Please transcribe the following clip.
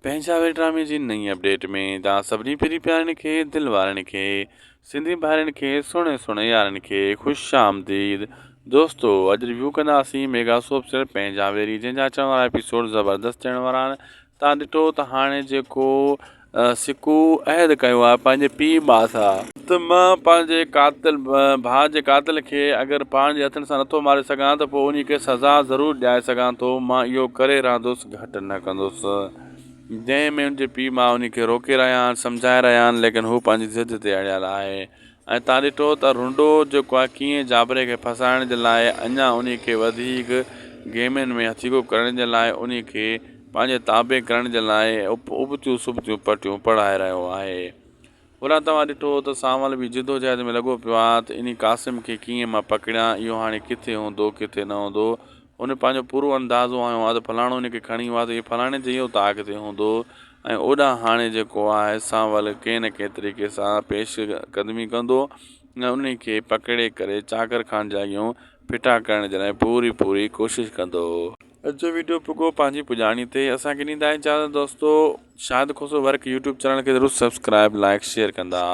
پنهنجا وير ڊرامي جي نئين اپڊيٽ ۾ توهان سڀني پرين پيارن کي دل وارن کي سنڌي ڀائرن کي سهڻي سهڻي يارن کي خوش آمديد دوستو اڄ ريويو ڪنداسين ميگا سوپ سيريل پنهنجا ويري جنهن جا اچڻ وارا ايپيسوڊ زبردست ٿيڻ وارا آهن توهان ڏٺو ته هاڻي جيڪو سڪو عهد ڪيو آهي پنهنجي پيء ماء سان ته مان پنهنجي قاتل ڀاء جي قاتل کي اگر پنهنجي هٿن سان نٿو ماري سگهان ته پوء انهي کي سزا ضرور ڏياري سگهان ٿو مان اهو ڪري رهندس گهٽ نه ڪندس جنهن ۾ ان جي پيء ماء انهي کي روڪي رهيا آهن سمجهائي رهيا آهن ليڪن هو پنهنجي ضد تي اڙيل آهي ۽ تان ڏٺو ته رنڊو جيڪو آهي ڪيئن جابري کي ڦاسائڻ جي لاء اڃا انهي کي وڌيڪ گيمن ۾ هٿيڪو ڪرڻ جي لاء انهي کي پنهنجي تابع ڪرڻ جي لاء ابتيون سبتيون پٽيون پڙهائي رهيو آهي. هوڏانهن توهان ڏٺو ته سانول به جدوجهد ۾ لڳو پيو آهي ته انهي قاسم کي ڪيئن مان پڪڙيان، اهو هاڻي ڪٿي هوندو، ڪٿي نه هوندو. هن پنهنجو پورو اندازو هنيو آهي ته فلاڻو ان کي کڻي ويو آهي ته اهو فلاڻي جي اوطاق تي هوندو ۽ اوڏانهن هاڻي جيڪو آهي سانول ڪنهن نه ڪنهن طريقي سان پيش قدمي ڪندو ۽ انهي کي پڪڙي ڪري چاڪر خان جي اڳيون ڦٽا ڪرڻ جي لاء پوري پوري ڪوشش ڪندو. اڄ جو ويڊيو پڳو پنهنجي پڄاڻي تي اسان کي ڏيندا اجازت دوستو Shahid Khoso work YouTube channel کي ضرور سبسڪرائب لائڪ شيئر ڪندا.